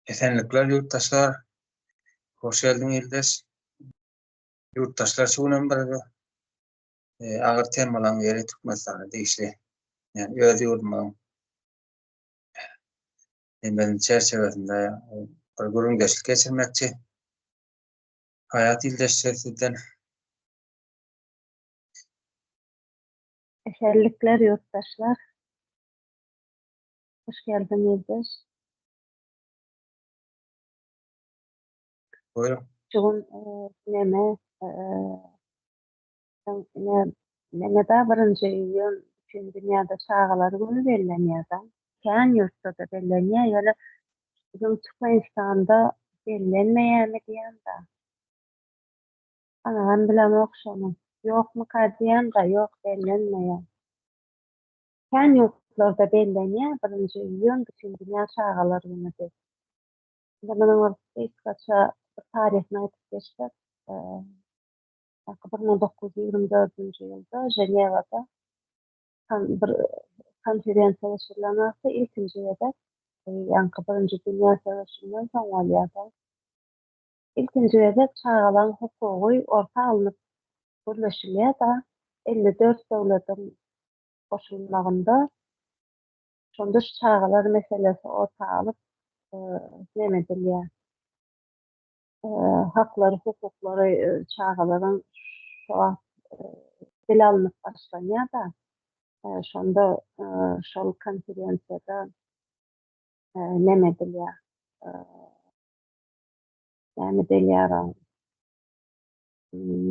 Esenlikler ýurtdaşlar. Hoş geldiň ildeş. Ýurtdaşlar şu günem bir e, agyr temalaryň biri Türkmenistana degişli. Ýani öz ýurdumyzyň nemesiniň çerçewesinde bir gürrüňdeşlik geçirmekçi. Haýat ildeş söz sizden. Esenlikler ýurtdaşlar. Hoş geldiň ildeş. Buyurun. Şu gün neme neme da birinji iýun bütin dünýäde çagalar güni bellenýär-de. Kän ýurtda-da bellenýär, ýöne biziň Türkmenistanda bellenmeýärmi diýýän-de. Anagam bilemok şony. Ýokmyka diýýän-de, ýok bellenmeýär. Kän ýurtlarda bellenýär birinji iýun Bütindünýä çagalar güni diýip. Indi munuň bir gysgaça bir taryhyny aýdyp geçsek, 1924-nji ýylda Ženewada bir konferensiýa geçirilen wagty ilkinji gezek, ýaňky Birinji dünýä söweşinden soň bolýar-da, ilkinji gezek çagalaryň hukugy orta alnyp gürleşilýär-de, 54 döwletiň goşulmagynda şonda şu çagalar meselesi orta alyp neme edilýär. Haklary, hukuklary çagalaryň şo wagt dile alnyp başlanýar-da. Şonda şol konferensiýada neme edilýär. Näme edilýär?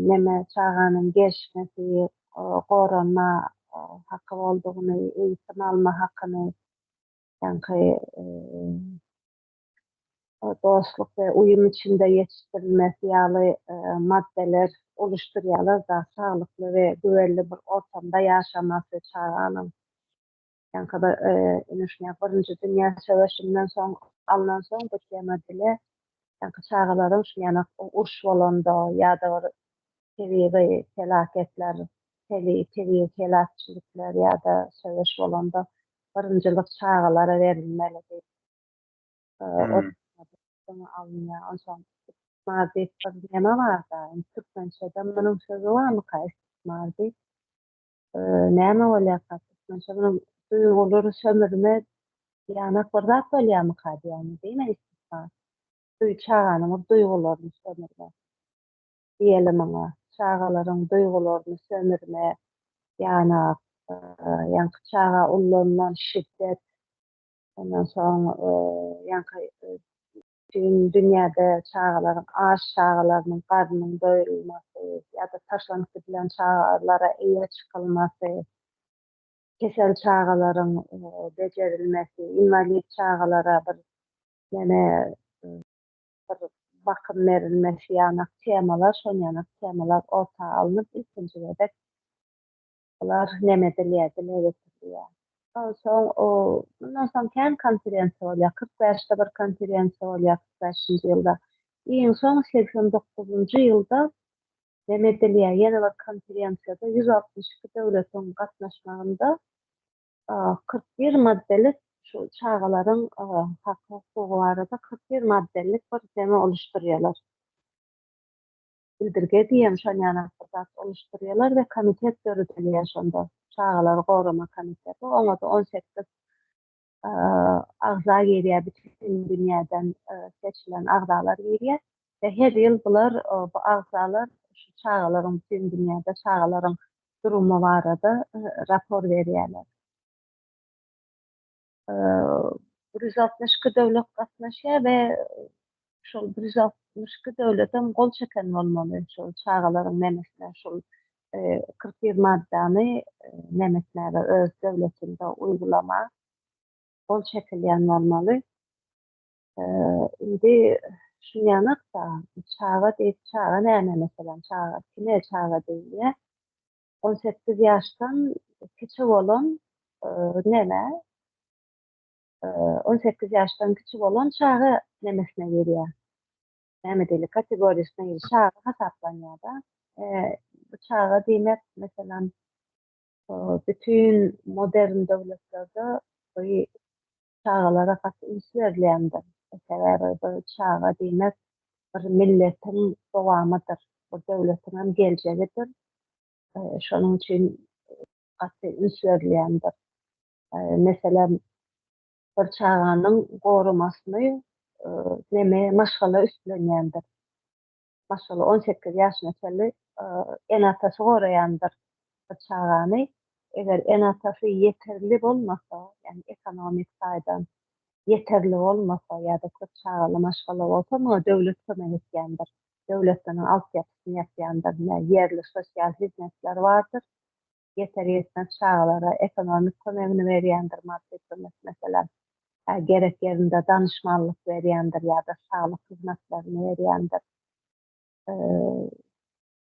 Neme çaganyň gelişmesi, goranma haky boldugyny, eğitim alma hakyny, ýaňky dostluk we uýum içinde ýetişdirilmesi ýaly maddeler oluşdurýarlar-da, saglykly we güvenli bir ortamda ýaşamasy çaganyň. Ýaňky bir ine şuny Birinji dünýä söweşinden soň alnan soň bu tema dile ýaňky çagalaryň şuny ýanak uruş bolanda ýa-da bir tebigy pelaketler, tebigy heläkçilikler ýa-da söweş bolanda birinjilik çagalara berilmeli diýip alynýar. Onsoň istismar diýip bir neme bar-da, indi türkmençede munuň sözi barmyka istismar diýip? Näme bolýarka türkmençe munuň duýgulary sömürme ýanak bir zat bolýarmyka diýýän, diýme istismar. Duý çaganyň bir duýgularyny sömürme. Diýeli muňa. Çagalaryň duýgularyny sömürme ýanak, ýaňky çaga ullanylan şiddet, ondan soň ýaňky Bütin dünýäde çagalaryň, aç çagalarynyň garnynyň doýurylmasy ýa-da taşlanyp gidilen çagalara eýe çykylmasy, kesel çagalaryň bejerilmesi, inwalid çagalara bir neme bir bakym berilmesi ýanak temalar, şon ýanak temalar orta alnyp ilkinji gezek Bular neme edilýär, dile getirilýär. Onsoň o mundan soň kän konferensiýa bolýar. 45-de bir konferensiýa bolýar, 45-nji ýylda. Iň soň 89-njy ýylda neme edilýär, ýene bir konferensiýada 162 döwletiň gatnaşmagynda 41 maddelik şu çagalaryň hak-hukugy barada 41 maddelik bir neme oluşdurýarlar. Bildirge diýen şon ýaly bir zat oluşdurýarlar we komitet döredilýär şonda. Çagalary gorama komiteti. Oňa-da 18 agza girýär, bütin dünýäden seçilen agzalar girýär. We her ýyl bular bu agzalar şu çagalaryň bütin dünýäde çagalaryň durumy barada rapor berýärler. 162 döwlet gatnaşýar we şol 162 döwletem gol çeken bolmaly şol çagalaryň nemesine şol 41 maddany nemetmäge öz döwletinde uýgulama gol çekilýän bolmaly. Indi şunýanakda çaga diýip çaga näme meselem çaga kime çaga diýilýär? 18 ýaşdan kiçi bolan neme 18 ýaşdan kiçi bolan çaga nemesine girýär. Näme diýeli, kategoriýasyna girýär. Çaga hasaplanýar-da. Bu çaga diýmek, meselem, bütin modern döwletlerde bu çagalara gaty üns berilýändir. Sebäbi bir çaga diýmek bir milletiň dowamydyr, bir döwletiň hem geljegidir. Şonuň üçin gaty üns berilýändir. Meselem, bir çaganyň goramasyny neme maşgala üstlenýändir. Maşgala 18 ýaşyna çenli ene-atasy goraýandyr bir çagany. Eger ene-atasy ýeterli bolmasa, ýagny ekonomik taýdan ýeterli bolmasa ýa-da köp çagaly maşgala bolsa, muňa döwlet kömek etýändir. Döwlet onuň altyapysyny ýapýandyr. Ýerli sosial hizmetler bardyr. Ýeter-ýetmez çagalara ekonomik kömegini berýändir, maddy kömek, meselem, gerek ýerinde danyşmanlyk berýändir ýa-da saglyk hyzmatlaryny berýändir.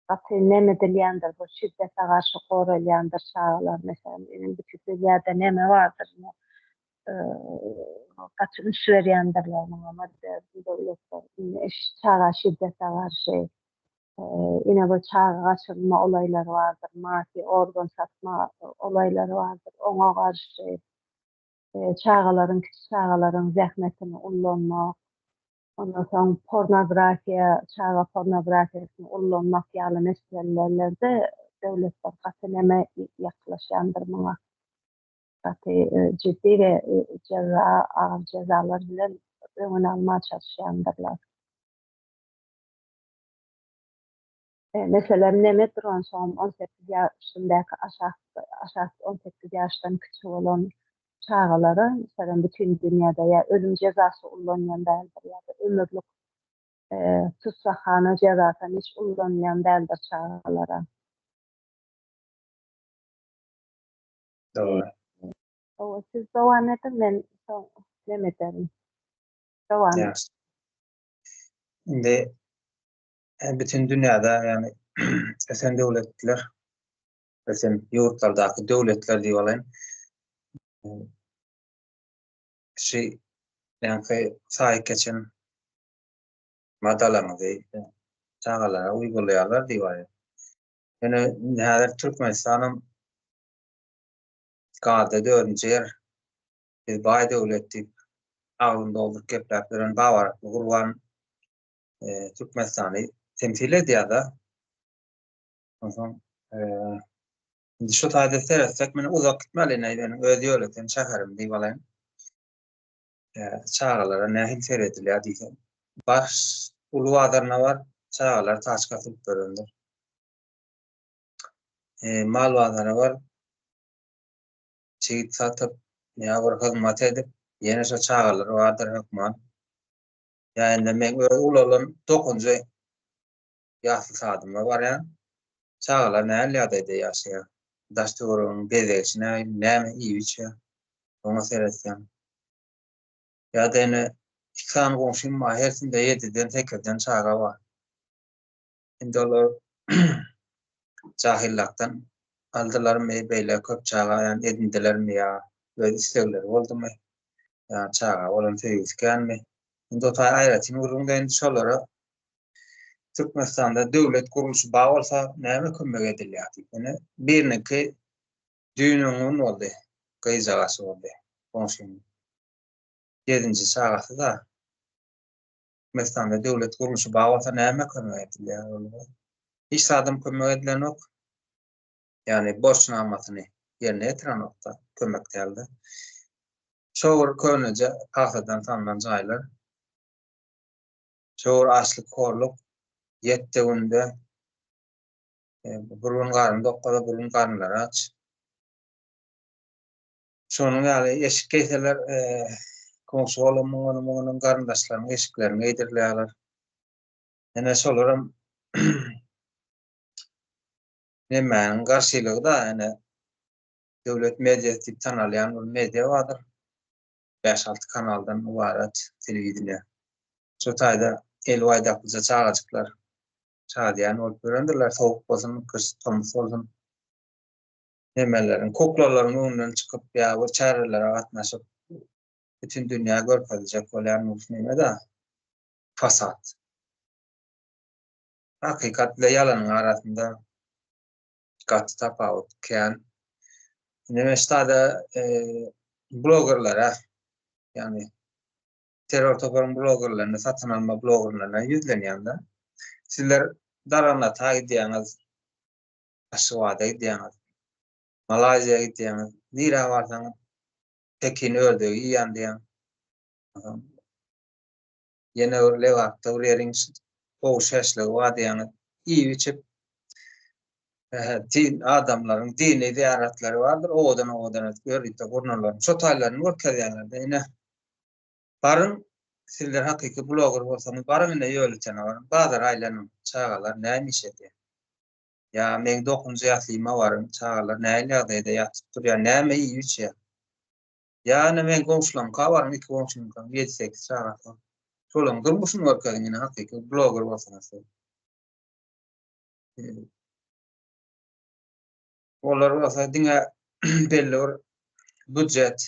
Gaty nem edilýändir, bu şiddete garşy goralýandyr çagalar, meselem, indi dünýäde neme bardyr, gaty üns berýändirler muňa maddy döwletler, çaga şiddete garşy Ine bir çaga gaçyrylma olaýlary bardyr, mafiýa, organ satma olaýlary bardyr, oňa garşy çagalaryň, kiçi çagalaryň zähmetini ullanmak, ondan soň pornografiýa, çaga pornografiýasyny ullanmak ýaly meselelerde döwletler gaty neme ýaklaşýandyr muňa. Gaty ciddi we jeza, agyr jezalar bilen öňüni almaga çalyşýandyrlar. Meselem, neme duransoňam 18 ýaşyndaky aşak aşak 18 ýaşdan kiçi bolan çagalara, meselem, bütin dünýäde ýa ölüm jezasy ullanýan däldir ýa-da ömürlik tussaghana jezasam hiç ullanylýan däldir çagalara. Dogry. Hawa, siz dowam ediň, men soň neme ederin. Dowam. Ýagşy. Indi bütin dünýäde, ýagny ösen döwletler, ösen ýurtlardaky döwletler diýip alaýyn. Şu ýaňky saýyp geçen madalaňyzy çagalara uygulaýarlar diýip alaýyn. Ýöne häzir Türkmenistanam gazda dördünji ýer. Biz baý döwlet diýip agzyny dolduryp gepläp ýören Babarakly Gurban Türkmenistany temsil edýär-de. Onsoň indi şu taýda seretsek, men uzak gitmeli, ine meniň öz ýöleten şäherim diýip alaýyn. Çagalara nähili seredilýär diýseň, baş uly bazaryna bar, çagalar taçka sürüp ýörendir. Mal bazara bar, çigit satyp, ýa bir hyzmat edip, ýene şo çagalar bardyr hökman. Ýa indi meň öz ulalan dokunjy ýasly sadyma barýan. Çagalar nähili ýagdaýda ýaşaýar? Daş-töwereginiň bezelişi nähili, näme iýip-içýär? Oňa seretseň. Ýa-da ýene iki sany goňşym bar, hersinde ýediden, sekizden çaga bar. Indi olar jahyllykdan aldylarmy, beýle köp çaga ýa edindilermi ýa öz islegleri boldumy, ýa çaga bolan söýgüsi känmi? Indi o taý aýratyn gürrüň-de indi şolara Türkmenistanda döwlet gurluşy bar bolsa näme kömek edilýär diýip. Ine biriniňki düýn öňňün boldy, gyzjagaşy boldy goňşynyň. Ýedinji çagasy-da. Türkmenistanda döwlet gurluşy bar bolsa näme kömek edilýär olara? Hiç zadam kömek edilenok. Ýagny borçnamasyny ýerine ýetirenokda, kömek dälde. Şo bir köneje pagsadan salnan jaýlar. Şo bir açlyk, horluk ýetde günde bir gün garny dok bolsa, bir gün garynlary aç. Şonuň ýaly eşik geýseler, goňşy-golamyň, onuň-munuň garyndaşlarynyň eşiklerini geýdirilýärler. Ine şolaram nemäniň garşylygy-da, ine döwlet mediasy diýip tanalýan bir media bardyr. Bäş-alty kanaldan ybarat telewideniýe. Şo taýda eli baýdaklyja çagajyklar şadyýan bolup ýörendirler, sowuk bolsun, gyş, tomus bolsun. Nemeleriň, kuklalaryň öňünden çykyp ýa bir çärelere gatnaşyp, bütin dünýä görkezjek bolýan bu neme-de, fasad. Hakykat bilen ýalanyň arasynda gaty tapawut kän. Indi men ştada blogerlere, ýagny. Terror toparyň blogerlerine, satyn alma blogerlerine ýüzlenýän-de. Sizler Darganata gidýäňiz, Aşgabada gidýäňiz, Malaýziýa gidýäňiz, nirä barsaňyz Pekin ördegi iýýän diýýäň. Ýene bir Lebapda bir ýeriň gowy şäşligi bar diýýäňiz. Iýip-içip, din adamlaryň dini zyýaratlary bardyr, owadan-owadan edip ýörite gurnalan. Şo taýlaryny görkezýärler-de. Ine, baryň, sizler hakyky bloger bolsaňyz, baryň ine Ýöletene baryň, bazara aýlanyň, çagalar näme iş edýär? Ýa meň dokunjy ýaslyma baryň, çagalar nähili ýagdaýda ýatyp turýar, näme iýip-içýär? Ýa ine meň goňşularyňka baryň, iki goňşymyňka ýedi-sekiz çagasy bar. Şolaryň durmuşyny görkeziň ine hakyky bloger bolsaňyz siz. Olar bolsa diňe belli bir býujet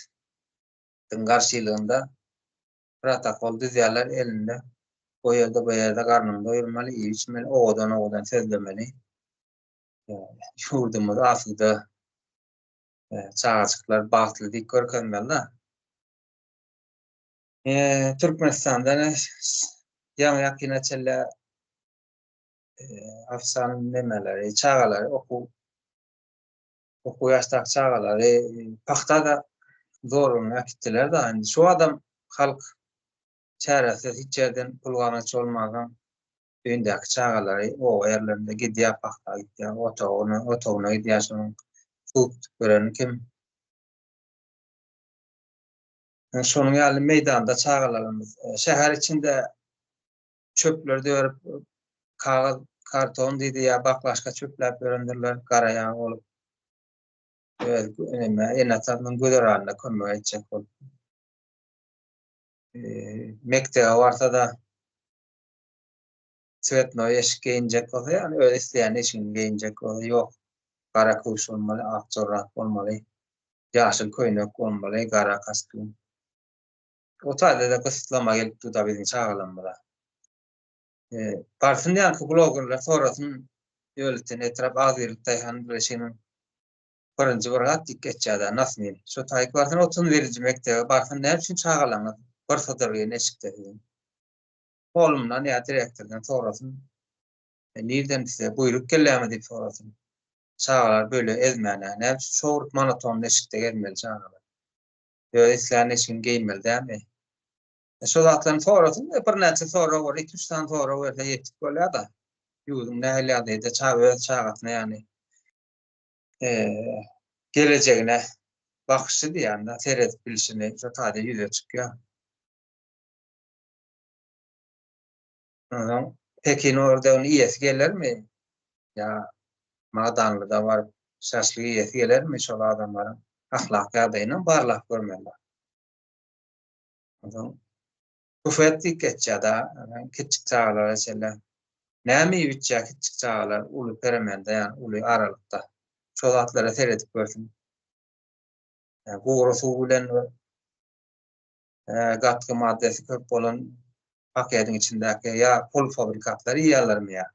garşylygynda protokol düzýärler elinde. O ýerde bu ýerde garnyňy doýurmaly, iýip-içmeli, owadan-owadan sözlemeli. Ýurdumyz asuda, çagajyklar bagtly diýip görkezmeli-de. Türkmenistanda ýaňy-ýakyna çenli ofisial nemeleri, çagalary okuw okuw ýaşdaky çagalary pagta-da zorlugyna äkitdiler-de. Indi şu adam halk çäresiz hiç ýerden pul gazanç bolmansoň öýündäki çagalary oba ýerlerinde gidýär pagta gidýär, otagyna, otagyna gidýär şonuň suw tutup bereni kim? Şonuň ýaly meýdanda çagalarymyz şäher içinde çöpleri dörüp, kagyz, karton diýdi ýa baklaşka çöpläp ýörendirler, gara ýag bolup. Öz ene, ene-atasynyň güzeranyna kömek etjek bolup. E, mekdebe barsa-da tswetnoý eşik geýinjek bolsa, ýagny öz isleýän eşigini geýinjek bolsa, ýok. Gara köwüş bolmaly, ak jorap bolmaly, ýaşyl köýnek bolmaly, gara kostýum. O taýda-da gysytlama gelip dur-da biziň çagalarymyza. E, barsyn ýaňky blogerler sorasyn Ýölöten etrap Agzybirlik daýhan birleşiginiň birinji bir gat diýip geçýär-de, Nasmil. Şo taýyk barsyn 31-nji mekdebe barsyn, näme üçin çagalaryňyz bir sydyrgyn eşikde siziň? Mugallymdan ýa direktordan sorasyn. E, nirden size buýruk gelýärmi diýip sorasyn. Çagalar böyle ezmäne, näme üçin şowurt monotonly eşikde gezmeli çagalar? Öz islän eşigini geýmeli dälmi? E, şo zatlaryny sorasyn, e, birnäçe sorag bar, 2-3 sany sorag berse ýetik bolýar-da. Ýurduň nähili ýagdaýda çaga öz çagasyna ýagny e, gelejegine bakyşy diýýän-de, seredip bilşini şo taýda ýüze çykýar. Onsoň Pekin ördegini iýesi gelermi? Ýa Magdanlyda baryp şaşlyk iýesi gelermi şol adamlaryň ahlak ýagdaýynam barlap görmeli. Onsoň bufet diýip geçýär-de, kiçjik çagalara çenli. Näme iýip içýär kiçjik çagalar uly peremende, ýagny uly aralykda. Şo zatlara seredip görsün. Gury suw bilen gatgy maddasy köp bolan paketiň içindäki ýa polufabrikatlary iýýärlermi ýa?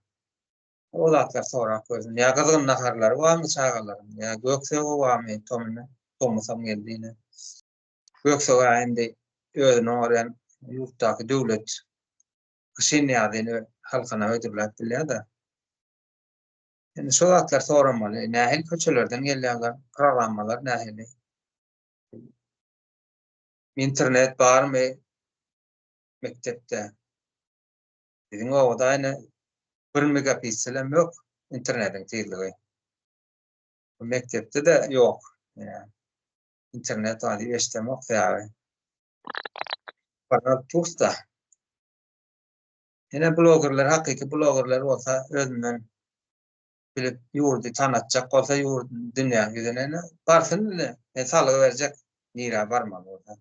O zatlar sorap görsün. Ýa gyzgyn naharlary barmy çagalaryň? Ýa gök sögi barmy? Tomuna, tomusam geldi ine. Gök sögä indi özüni oňarýan ýurtdaky döwlet gyşyn ýazyny halkyna hödürläp bilýär-de. Indi şo zatlar soramaly. Nähili köçelerden gelýärler? Programmalar nähili? Internet barmy mekdepde? Biziň obada ýene 1 megapikselem ýok internetiň tizligi. Mekdepde-de ýok. Internet bar diýip eşidemok sebäbi. Barar tusta. Ýene blogerler, hakyky blogerler bolsa özünden bilip ýurdy tanatjak bolsa ýurduny dünýäň ýüzüne ine barsyn ine men salgy berjek nirä barmaly bolsa.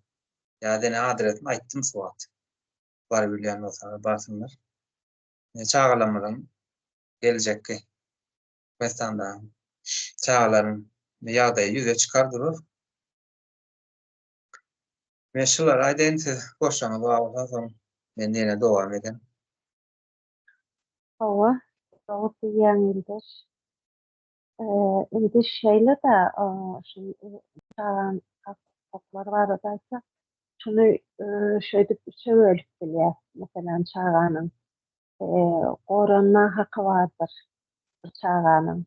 Ýa-da ine adresini aýtdym şu wagt. Barybilýän bolsalar barsynlar. Ine çagalarymyzyň geljekki Türkmenistanda çagalaryň ýagdaýy ýüze çykar durur. Men şulary aýdaýyn siz goşsaňyz bar bolsa soň men ýene dowam ederin. Hawa, dogry diýýäň ildeş. Indi şeýle-de, şu çagaň hak-hukuklary barada aýtsak, Şuny şeýdip üçe bölüp bilýäs. Meselem, çaganyň goranma haky bardyr bir çaganyň.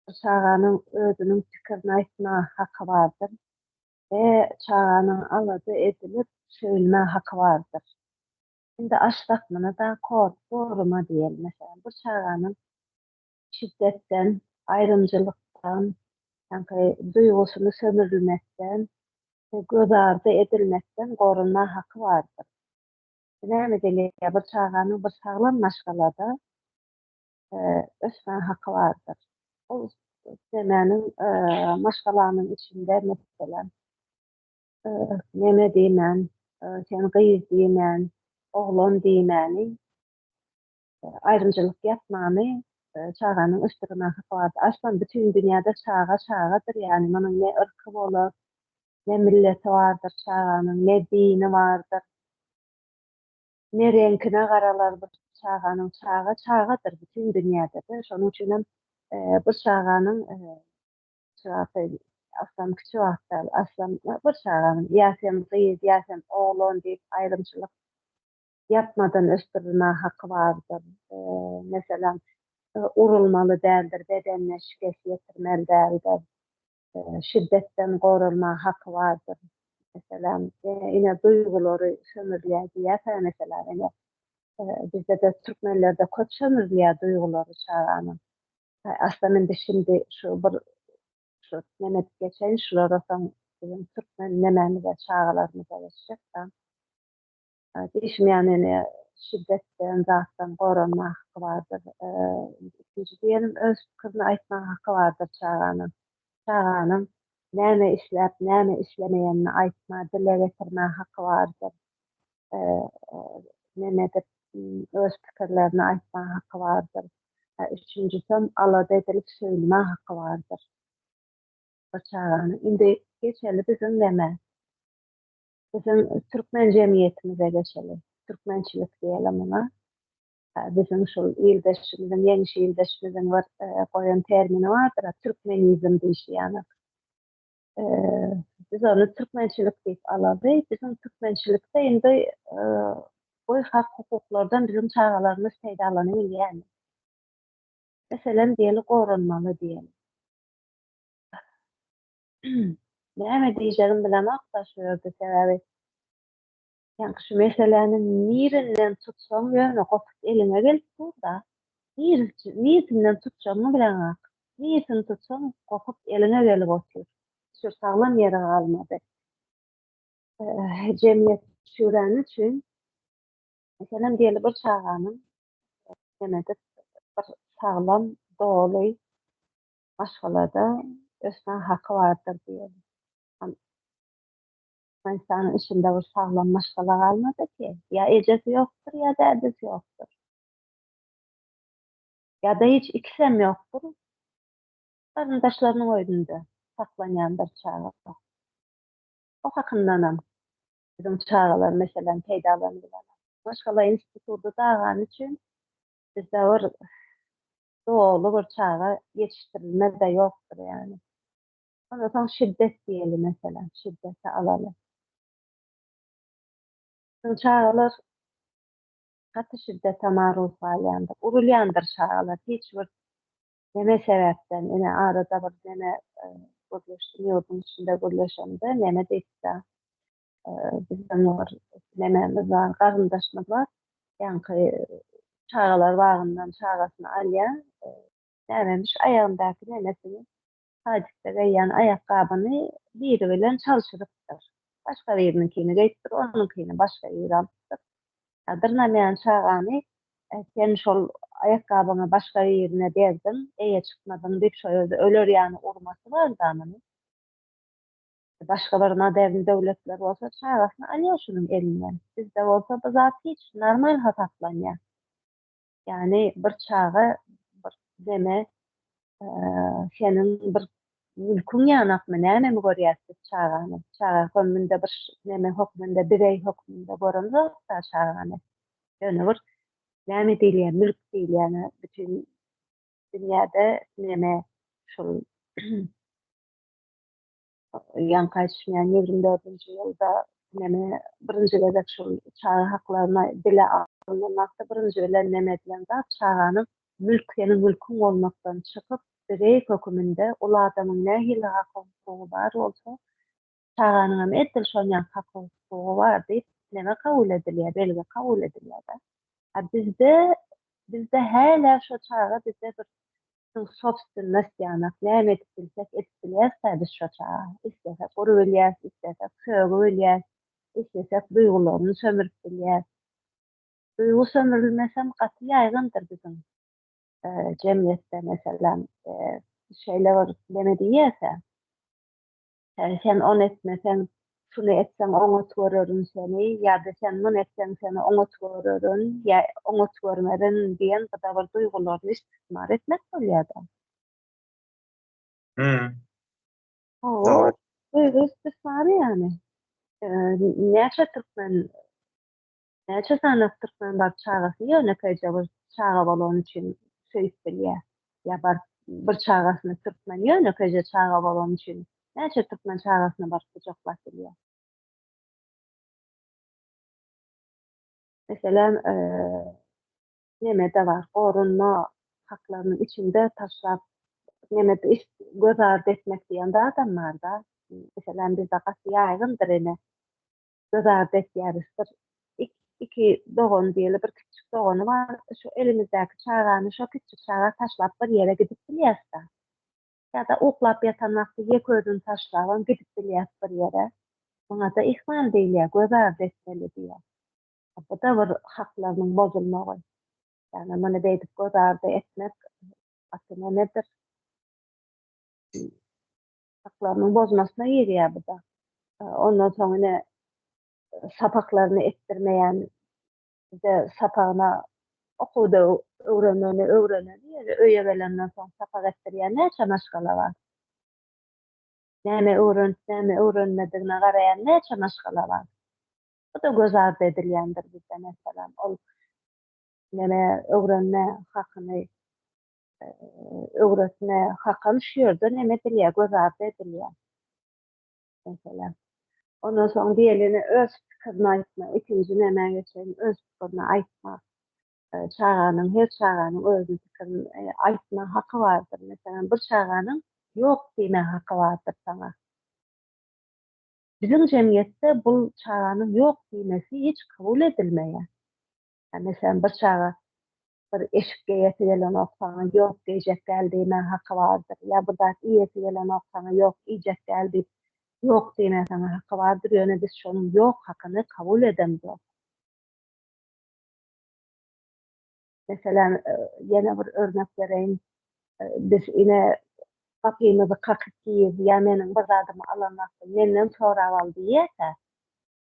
Bir çaganyň özüniň pikirini aýtma haky bardyr we çaganyň alada edilip söýülme haky bardyr. Indi açsak muny-da gorama diýeli. Meselem, bir çaganyň şiddetden, aýrymçylykdan, ýaňky duýgusyny sömürilmekden we gözardy edilmekden goranma haky bardyr. Bu näme diýilýär? Bir çaganyň bir saglam maşgalada ösme haky bardyr. Ol nämäniň maşgalanyň içinde meselem neme diýmän, sen gyz diýmän, oglan diýmäni aýrymçylyk ýapmany çaganyň ösdürme haky bardyr. Aslan bütin dünýäde çaga çagadyr, ýagny munuň ne yrky bolar, ne milleti bardyr çaganyň, ne dini bardyr, ne reňkine garalar bir çaganyň çaga çagadyr bütin dünýäde-de. Şonuň üçin hem bir çaganyň çagasy aslam kiçi wagtda aslam bir çaganyň ýa sen gyz, ýa sen oglan diýip aýrymçylyk ýapmadan ösdürilme haky bardyr. Meselem, urulmaly däldir, bedenine şikes ýetirmeli däldir. Şiddetden goralma haky bardyr. Meselem, ine duýgulary sömürülýär diýýär-hä, meselem, ine bizde-de türkmenlerde köp sömürülýär duýgulary çaganyň. Aslynda indi şindi şu bir şu neme edip geçeýin, şulara soň biziň türkmen nemämize, çagalarymyza geçjek-de. Diýşim ýaly ine şiddetden zatdan goranma haky bardyr. Ikinji diýenim öz pikirini aýtma haky bardyr çaganyň. Çaganyň näme isläp, näme islemeýänini aýtma, dile getirme haky bardyr. Neme edip öz pikirlerini aýtma haky bardyr. Üçünjisem alada edilip söýülme haky bardyr. Bir çaganyň. Indi geçeli biziň neme? Biziň türkmen jemgyýetimize geçeli. Türkmençilik diýeli muňa. Biziň şul ildeşimiziň, Ýeňiş ildeşimiziň bir goýan termini bardyr, türkmenizm diýşi ýaly. Biz ony türkmençilik diýip alaly. Biziň türkmençilikde indi bu hak-hukuklardan biziň çagalarymyz peýdalanybilýärmi? Meselem, diýeli goranmaly diýeli. Näme diýjegimi bilemok-da şu ýerde, sebäbi ýaňky şu meseläni nirinden tutsaň ýöne gopup eliňe gelip dur-da. Niresinden tutjagyňy bileňok. Niresini tutsaň gopup eliňe gelip otyr. Şu saglam ýeri galmady. Jemgyýet çüwräni üçin, meselem diýeli bir çaganyň näme edip bir saglam, doly maşgalada ösme haky bardyr diýeli. Türkmenistanyň içinde bir saglam maşgala galmady ki. Ýa ejesi ýokdur, ýa dädesi ýokdur. Ýa-da hiç ikisem ýokdur. Garyndaşlarynyň öýünde saklanýandyr çaga. O hakyndanam biziň çagalar meselem peýdalanyp bilenok. Maşgala instituty dagany üçin bizde bir doly bir çaga ýetişdirilme-de ýokdur ýaly. Ondan soň şiddet diýeli meselem, şiddeti alaly. Biziň çagalar gaty şiddete maruz galýandyr, urulýandyr çagalar hiç bir neme sebäpden, ine arada bir neme gürleşdim, ýurduň içinde gürleşemde neme diýipdi, Biziň bir nememiz bar, garyndaşymyz bar. Ýaňky çagalar bagyndan çagasyny alýar. Nämemiş, aýagyndaky nemesini, sadikde geýýän aýakgabyny biri bilen çalşyrypdyr. Başga biriniňkini geýipdir, onuňkyny başga biri alypdyr. Dyrnamaýan çagany sen şol aýakgabyňy başga birine berdiň, eýe çykmadyň diýip şo ýerde öler ýaly urmasy bar-da muny. Başga bir modern döwletler bolsa çagasyny alýar şunuň elinden. Bizde bolsa bu zat hiç normal hasaplanýar. Ýagny bir çaga bir deme seniň bir mülküň ýanakmy nämemi görýäs biz çagany. Çaga hökmünde bir neme hökmünde bireý hökmünde göremzok-da çagany. Ýöne bir näme diýilýär mülk diýilýäne bütin dünýäde neme şol Ýaňky aýdyşym ýaly, 24-nji ýylda Neme birinji gezek şol çaga haklaryna dile alnan wagtda birinji bilen neme edilen zat çaganyň mülk seniň mülküň bolmakdan çykyp bireý höküminde uly adamyň nähili haky hukugy bar bolsa çaganyňam edil şonýaly haky hukugy bar diýip neme kabul edilýär belgi kabul edilýär-de. A bizde bizde hälä şo çaga bizde bir Biziň sobstwennost ýanak näme edip bilsek edip bilýäs-dä biz şo çaga. Islesek urubilýäs, islesek sögübilýäs, islesek duýgularyny sömürip bilýäs. Duýgy sömürilmesem gaty ýaýgyndyr biziň jemgyýetde meselem şeýle bir neme diýýäs-ä. Sen ony etmeseň, şuny etseň oňat görerin seni ýa-da sen muny etseň seni oňat görerin ýa oňat görmerin diýen bu-da bir duýgularyny istismar etmek bolýar-da. Hmm. Hawa, duýgy istismary ýagny. Näçe türkmen Näçe sany türkmen baryp çagasyny ýönekeýje bir çaga bolany üçin söýüp bilýär. Ýa baryp bir çagasyny türkmen ýönekeýje çaga bolany üçin näçe türkmen çagasyny baryp gujaklap bilýär. Meselem, nemede bar, goranma haklarynyň içinde taşlap nemede göz ardy etmek diýen zadam bar-da. Meselem, bizde gaty ýaýgyndyr ine. Göz ardy etýäris. Bir iki dogan diýeli, bir kiçjik dogany bar. Şu elimizdäki çagany şo kiçjik çaga taşlap bir ýere gidip bilýäs-dä. Ýa-da uklap ýatan wagty ýeke özüni taşlabam gidip bilýäs bir ýere. Muňa-da ihmal diýilýär, göz ardy etmeli diýýär. Bu-da bir haklarynyň bozulmagy. Ýagny muny beýdip göz ardy etmek gaty nemedir. Sapaklarynyň bozmasyna girýär bu-da. Ondan soň ine sapaklaryny etdirmeýän bize sapagyna okuwda öwrenmegini öwreneni ýeri öýe gelenden soň sapak etdirýän näçe maşgala bar. Näme öwrenip, näme öwrenmedigine garaýan näçe maşgala bar. Bu-da göz ardy edilýändir bizde meselem. Ol neme öwrenme hakyny öwretme hakam şu ýerde neme edilýär, göz ardy edilýär. Meselem. Ondan soň diýelini öz pikirini aýtma, ikinji nämä geçeýin, öz pikirini aýtma. Çaganyň, her çaganyň özüniň pikirini aýtma haky bardyr. Meselem, bir çaganyň ýok diýme haky bardyr saňa. Biziň jemgyýetde bul çaganyň ýok diýmesi hiç kabul edilmeýär. Meselem, bir çaga bir eşik geýesi gelenok saňa ýok geýjek däl diýmäge haky bardyr. Ýa bir zat iýesi gelenok saňa ýok iýjek däl diýip ýok diýmäge saňa haky bardyr. Ýöne biz şonuň ýok hakyny kabul edemzok. Meselem, ýene bir örnek bereýin. Biz ine gapymyzy kakyp gir ýa meniň bir zadymy alan wagtyň menden sorap al diýýäs-ä.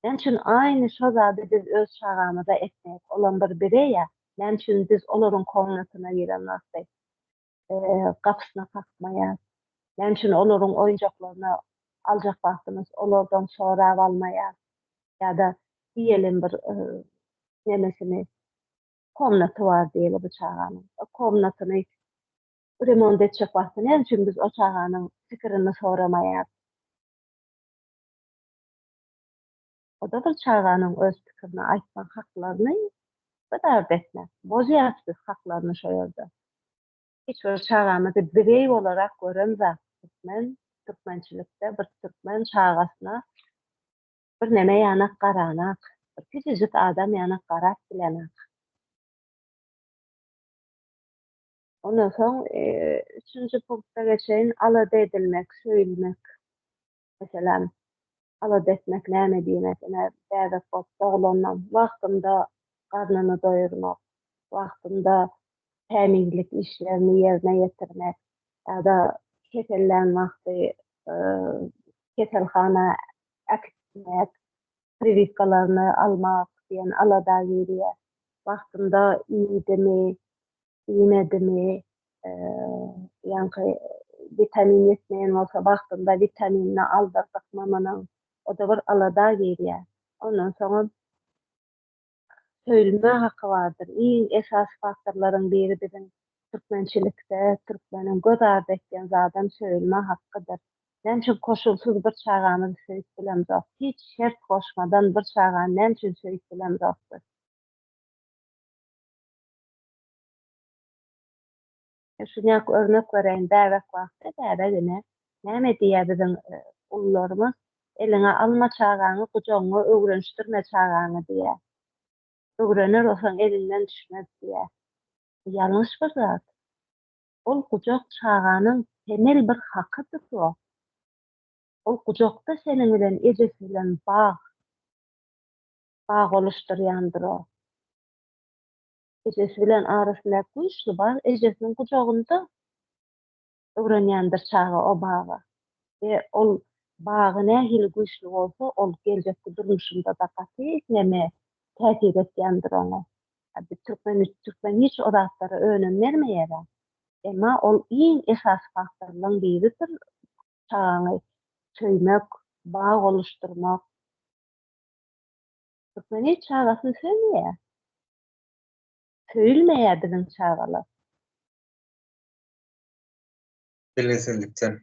Näme üçin aýny şo zady biz öz çagamyza etmeýäs? Olam bir bireý-ä. Näme üçin biz olaryň komnatyna giren wagty gapysyna kakmaýas? Näme üçin olaryň oýunjaklaryny aljak wagtymyz olardan sorap almaýas? Ýa-da diýelim bir nemesini komnaty bar diýeli bu çaganyň. Komnatyny remont etjek wagty näme üçin biz o çaganyň pikirini soramaýas? O-da bir çaganyň öz pikirini aýtmak haklaryny bidarp etmek. Bozýas biz haklaryny şo ýerde. Hiç bir çagamyzy bireý bolarak göremzak. Türkmen, türkmençilikde bir türkmen çagasyna bir neme ýanak garanak. Bir kiçijik adam ýanak garap bilenak. Ondan soň üçünji punkta geçeýin, alada edilmek, söýülmek. Meselem, alada etmek näme diýmek, ine, bäbek bolup doglandan wagtynda garnyny doýurmak, wagtynda tämizlik işlerini ýerine ýetirmek ýa-da kesellän wagty keselhana äkitmek, priwiwkalaryny almak diýen alada girýär. Wagtynda iýdimi, iýmedimi, ýaňky witamin ýetmeýän bolsa wagtynda witaminini aldyrdykmy munuň, o-da bir alada girýär. Ondan soňam söýülme haky bardyr. Iň esasy faktorlaryň biri biziň türkmençilikde türkmeniň göz ardy etýän zadam söýülme hakkydyr. Näme üçin koşulsyz bir çagamyzy söýüp bilemzok? Hiç şert goşmadan bir çagany näme üçin söýüp bilemzok biz? Şuňa örnek bereýin, bäbek wagty bäbek ine, näme diýýär biziň ulularymyz, Eliňe alma çagaňy, gujagyňa öwrenişdirme çagaňy diýýär. Öwrener olsaň elinden düşmez diýýär. Bu ýalňyş bir zat. Ol gujak çaganyň temel bir hakydyr o. Ol gujakda seniň bilen ejesi bilen bag, bag oluşdyrýandyr o. Ejesi bilen arasyndaky güýçli bag ejesiniň gujagynda öwrenýändir çaga o baga. We ol bagy nähili güýçli bolsa, ol geljekki durmuşynda-da gaty neme täsir etýändir oňa. Biz türkmen türkmen hiç o zatlara önem bermeýär-ä. Emma ol iň esasy faktorlaryň biridir çagaňy söýmek, bag oluşdurmak. Türkmen hiç çagasyny söýmeýär. Söýülmeýär biziň çagalar. Bilgisizlikden.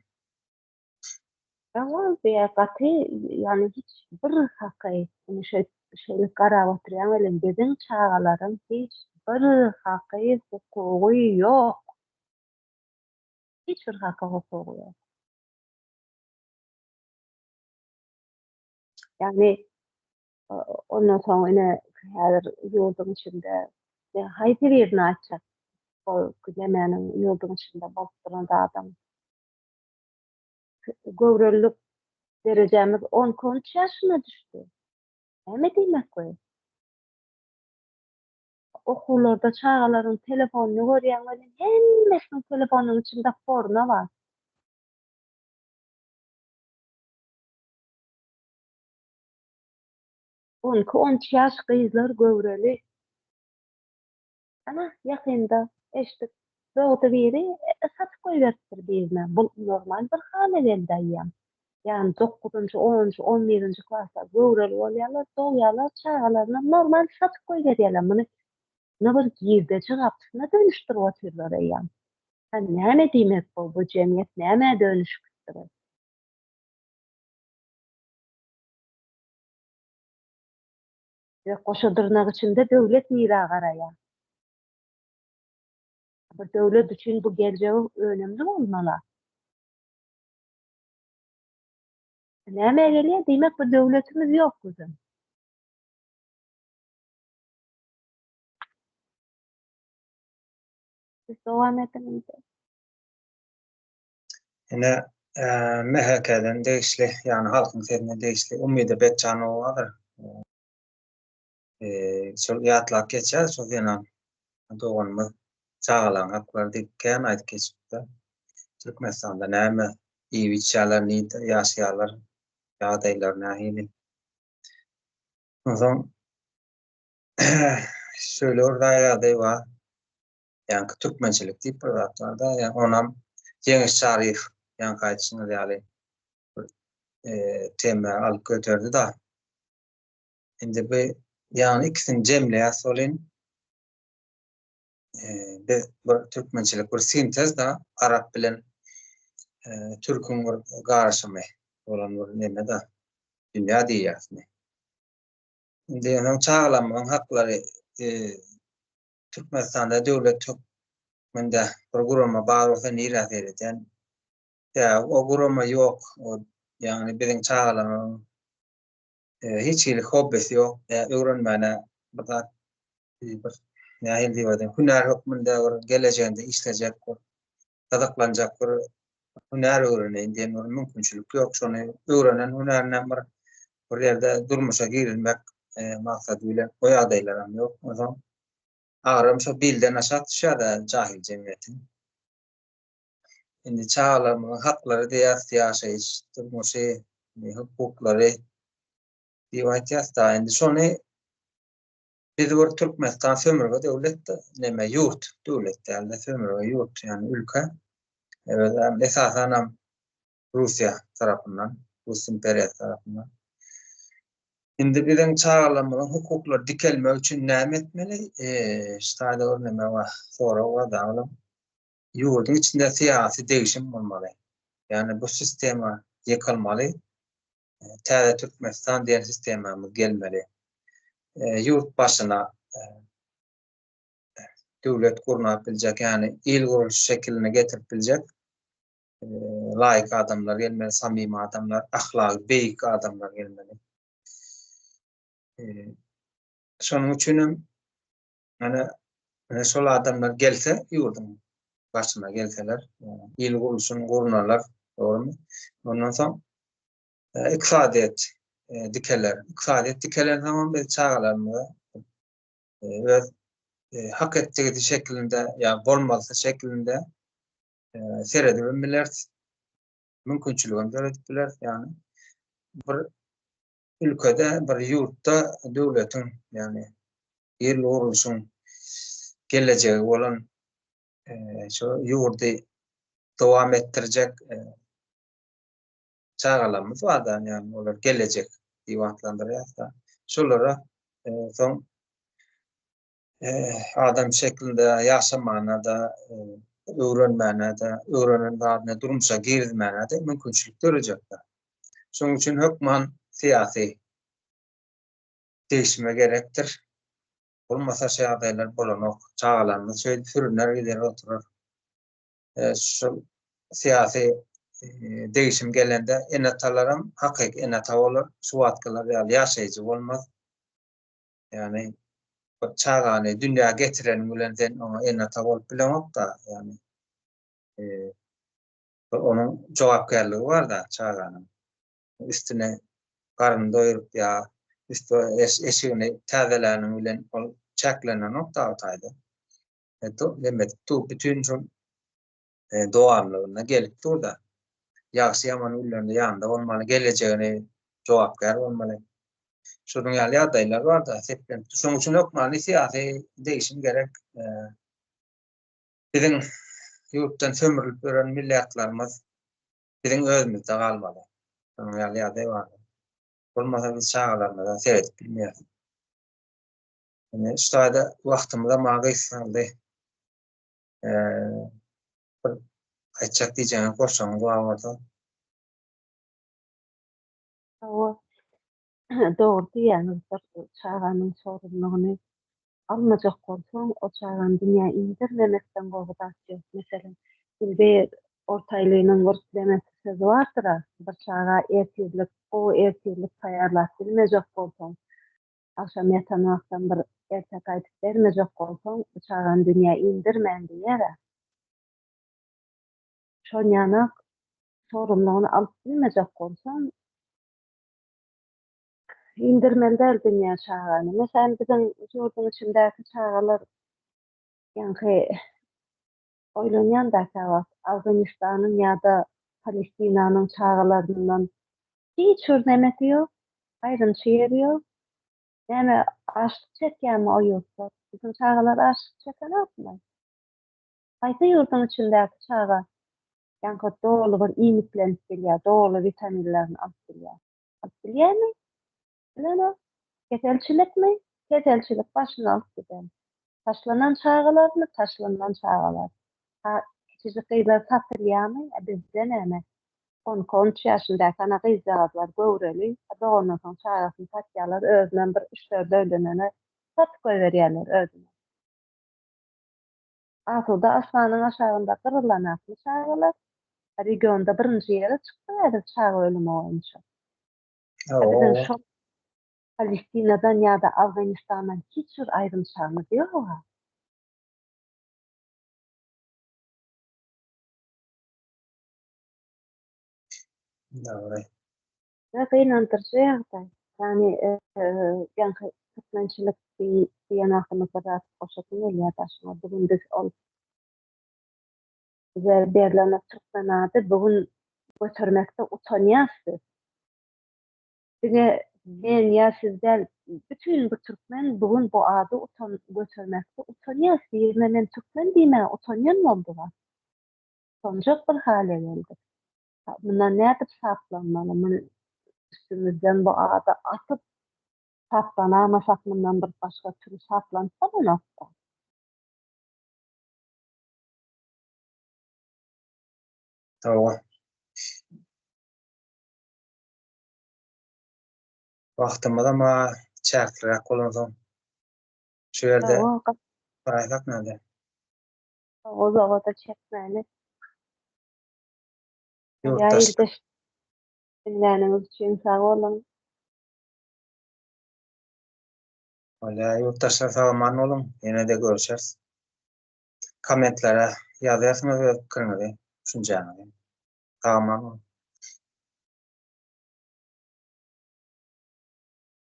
Hawa, bu ýa gaty, ýagny hiç bir haky, indi şeýdip şeýle garap oturýaň welin biziň çagalaryň hiç bir haky, hukugy ýok. Hiç bir haky, hukugy ýok. Ýagny ondan soň ine häzir ýurduň içinde haýsy birini aýtjak ol nämäniň ýurduň içinde bolup duran zadyň göwrelilik derejämiz 12-13 ýaşyna düşdi. Näme diýmek bu? Okuwlarda çagalaryň telefonyny görýäň welin hemmesiniň telefonynyň içinde porno bar. 12-13 ýaş gyzlar göwreli. Ana, ýakynda eşitdik, dogdy biri, satyp goýberipdir birine. Bu normal bir hala geldi aýýam. Ýagny dokuzynjy, onunjy, on birinji klaslar göwreli bolýarlar, dogýarlar, çagalaryny normal satyp goýberýärler. Muny muny bir girdeji gapysyna dönüşdirip otyrlar eýýäm. Hä, näme diýmek bu? Bu jemgyýet nämä dönüşipdir? We goşa dyrnak içinde döwlet nirä garaýar? Bir döwlet üçin bu geljegi önemli bolmaly. Nämä gelýär? Diýmek bir döwletimiz ýok biziň. Siz dowam ediň indi. Ine, MHK-den degişli, ýagny Halkyň sesine degişli Umyda Bekjanowa bardyr. Şol ýatlap geçýär, şol zenan doganymyz çagalaryň haklary diýip kän aýdyp geçipdir. Türkmenistanda näme iýip içýärler, nirde ýaşaýarlar, ýagdaýlary nähili. Onsoň şeýle bir ýagdaý bar. Ýaňky türkmençilik diýip bir zat bar-da, ýa onam Ýeňiş Çaryýew ýaňky aýdyşyňyz ýaly bir tema alyp göterdi-da. Indi bu ýagny ikisini jemleýäs welin biz bir türkmençilik bir sintez-da, arap bilen türküň bir garyşymy bolan bir neme-de, dünýä diýýäsmi. Indi onuň çagalarymyzyň haklary Türkmenistanda döwlet hökmünde bir gurama bar bolsa nirä seredýän? Sebäbi o gurama ýok. O ýagny biziň çagalarymyzyň hiç hili hobbisi ýok. Öwrenmäne bir zat bir nähili diýip aýdaýyn, hünär hökmünde bir gelejeginde işlejek bir gyzyklanjak bir hünär öwreneýin diýen bir mümkinçilik ýok. Şony öwrenen hünärinden bir bir ýerde durmuşa girizmek maksady bilen o ýagdaýlaram ýok. Onsoň agram şo bilden aşak düşýär-de jahil jemgyýetiň. Indi çagalarymyzyň haklary diýýäs, ýaşaýyş, durmuşy, hukuklary diýip aýtýas-da, indi şony Biz bir Türkmenistan sömürge döwlet neme ýurt, döwlet dälde sömürge ýurt, ýagny ülke. Özem esasanam Russiýa tarapyndan, Rus imperiýasy tarapyndan. Indi biziň çagalarymyzyň hukuklary dikelmegi üçin näme etmeli? Eee, şu taýda bir neme bar, sorag bar da olam. Ýurduň içinde syýasy degişim bolmaly. Ýagny bu sistema. ýykylmaly. Täze Türkmenistan diýen sistemamyz gelmeli. Ýurt başyna döwlet gurnap biljek, ýagny il gurluş şekiline getirip biljek laýyk adamlar gelmeli, samimi adamlar, ahlagy beýik adamlar gelmeli. Şonuň üçin hem ýöne ýöne şol adamlar gelse ýurduň başyna gelseler, il gurluşyny gurnalar, dogrumy? Ondan soň ykdysadyýet dikeler. Ykdysadyýet dikelensoň hem biz çagalarymyza öz hak etdigisi şeklinde ýa bolmalysy şeklinde seredip hem bileris. Mümkinçilik hem döredip bileris. Ýagny bir ülkede, bir ýurtda döwletiň, ýagny ýerli gurluşyň gelejegi bolan şu ýurdy dowam etdirjek çagalarymyz bar-da, ýagny olar gelejek diýip atlandyrýarys-da. Şolara soň adam şeklinde ýaşamana-da, öwrenmäne-de, öwrenen zadyny durmuşa girizmäne-de mümkinçilik dörejekdir. Şonuň üçin hökman syýasy degişme gerekdir. Bolmasa şu ýagdaýlar bolanok. Çagalarymyz şeýdip sürüner gider oturar. Şol syýasy degişim gelende ene-atalaram hakyky ene-ata bolar. Şu wagtkylar ýaly ýaşaýjy bolmaz. Ýagny bir çagany dünýä getireniň bilen sen oňa ene-ata bolup bileňok-da, ýagny bir onuň jogapkärligi bar-da çaganyň. Üstüne garnyny doýuryp ýa üst eşigini täzeläniň bilen ol çäklenenok-da o taýda. Neme edip dur, bütin şol dowamlygynda gelip dur-da. Ýagşy-ýaman günlerinde ýanynda bolmaly, gelejegini jogapkär bolmaly. Şonuň ýaly ýagdaýlar bar-da, seplenip. Şonuň üçin hökmany syýasy degişim gerek. Biziň ýurtdan sömürülip ýören milliardlarymyz biziň özümizde galmaly. Şonuň ýaly ýagdaý bar. Bolmasa biz çagalarymyza seredip bilmeýäris. Indi şu taýda wagtymyzam gysgaldy. Bir aýtjak diýjegiňiz goşjagyňyz bar bolsa. Hawa. Dogry diýýäňiz, bir çaganyň sorumlygyny almajak bolsaň, o çagany dünýä indirmemekden gowy zat ýok. Meselem, indi Ortaýlynyň bir demesi sözi bardyr-a, bir çaga ertirlik, gowy ertirlik taýýarlap bilmejek bolsaň, agşam ýatan wagtam bir erteki aýdyp bermejek bolsaň, bu çagany dünýä indirmän diýer-ä. Şonýanak sorumlygyny alyp bilmejek bolsaň, indirmeli däl dünýä çagany. Meselem, biziň ýurduň içindäki çagalar ýaňky oýlanýan-da käwagt, Afganistanyň ýa-da Palestinanyň çagalaryndan hiç bir nemesi ýok, aýrynçy ýeri ýok. Näme, açlyk çekýärmi o ýurtlar? Biziň çagalar açlyk çekenokmy? Haýsy ýurduň içindäki çaga ýaňky doly bir iýmitlenip bilýär, doly witaminlerini alyp bilýär? Alyp bilýärmi? Bilenok. Keselçilikmi? Keselçilik başyny alyp giden. Taşlanan çagalarmy? Taşlanylan çagalar. Ha, kiçijik gyzlar satylýarmy? A bizde näme? On iki, 13 ýaşyndaky ana gyzjagazlar göwreli, a dogandan soň çagasyny satýarlar, özünem bir üç-dört öýlenene satyp goýberýärler özüne. Asuda asmanyň aşagynda gyrylanakmy çagalar? Regionda birinji ýere çykdy häzir çaga ölümi boýunça. Biziň şol Palestinadan ýa-da Afganistandan hiç bir aýrymçagymyz ýog-a. Dogry. We gynandyryjy ýagdaý. Ýagny ýaňky türkmençilik diýen wagtymyz bir zat goşasym gelýär daşyňa. Bu gün biz ol bize berlen o türkmen ady bu gün götermekde utanýas biz. Diňe men ýa siz däl, bütin bir türkmen bu gün bu ady utan götermekde utanýas. Birine men türkmen diýmäge utanýan bolduga. Utanjak bir hale geldik. Mundan nädip saplanmaly? Muny üstümizden bu ady atyp saplanamasak mundan bir başga türi saplanyp bolanokda. Hawa. Wagtymyzam az, çäkliräk bolansoň şu ýerde garaýsak näde? Uzaga-da çekmäli. Ýa ildeş diňläniňiz üçin sag boluň. Bolýar ýurtdaşlar sag-aman boluň, ýene-de görüşeris. Kommentlere ýazýarsyňyz öz pikiriňizi, düşünjäňizi. Sag-aman boluň.